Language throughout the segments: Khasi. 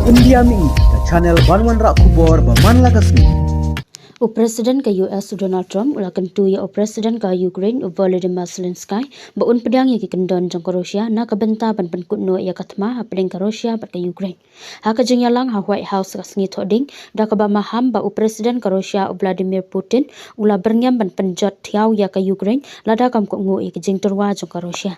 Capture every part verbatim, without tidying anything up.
India Mi'i, ka channel ban wanrah khubor ba man la ka sngi. U President ka U S u Donald Trump u la kyntu ïa u President ka Ukraine u Volodymyr Zelensky ba un pdiang ïa ki kyndon jong ka Russia na ka bynta ban pynkut noh ïa ka thma hapdeng ka Russia bad ka Ukraine. Ha ka jingïalang ha White House ka sngi Thohdieng, da kaba maham ba u President ka Russia u Vladimir Putin u la byrngem ban pynjot thiaw ïa ka Ukraine lada kam kohnguh ïa ka jingtyrwa jong ka Russia.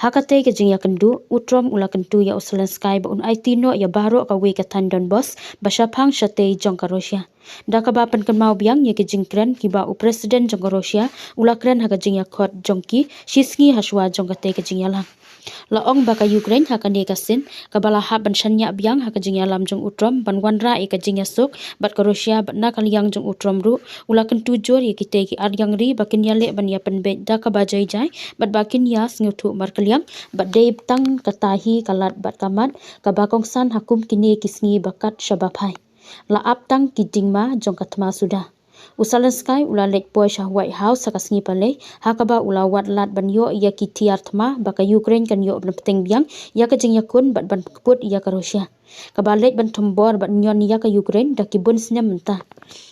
Ha katei ka jingïakynduh, u Trump u la kyntu ïa u Zelensky ba un aiti noh ïa baroh kawei ka thaiñ Donbas ba shaphang shatei jong ka Russia. Da kaba pynkynmaw biang ïa ki jingkren kiba u President jong ka Russia u la kren ha ka jingïakhot jong ki shisngi hashwa jong katei ka jingïalang. La ong ba ka Ukraine ha kane ka sien, kaba la hap ban shaniah biang ha ka jingïalam jong u Trump ban wanrah ïa ka jingïasuk bad ka Russia bad na ka liang jong u Trump ruh u la kyntu jur ïa kitei ki arliang ri ba kin ïaleh ban ïapynbeit da kaba jai jai bad ba kin ïa sngewthuh markylliang bad dei tang kata hi ka lad bad ka mat kaba kongsan ha kum kine ki sngi ba kat shaba phai. La ap tang ki diengma jong ka thma suda. U Zelensky u la leit poi sha White House ha ka sngi Palei, ha kaba u la wad lad ban ïoh ïa ki tiar thma ba ka Ukraine kan ïoh ban bteng biang ïa ka jingïakhun bad ban kput ïa ka Russia, kaba leit ban thombor bad ñion ïa ka Ukraine da ki bun snem mynta.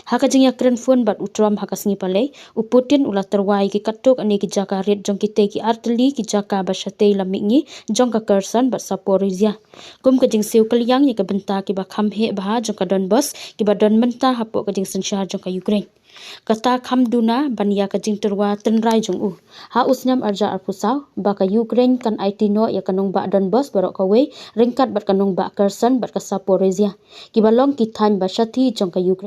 Ha ka jingïakren phone bad u Trump ha ka sngi Palei, u Putin u la tyrwa ïa ki katto katne ki jaka rit jong kitei ki artylli ki jaka ba shatei lam mihngi jong ka Kherson bad Zaporizhia kum ka jingsiew kylliang ïa ka bynta kiba kham heh bha jong ka Donbas kiba don mynta hapoh ka jingsynshar jong ka Ukraine. Kata kham duna ban ïa ka jingtyrwa tynrai jong u. Ha u snem arhajar arphew saw ba ka Ukraine kan aiti noh ïa ka nongbah Donbas baroh kawei ryngkat bad ka nongbah Kherson bad ka Zaporizhia, kiba long ki thaiñ ba shathie jong ka Ukraine.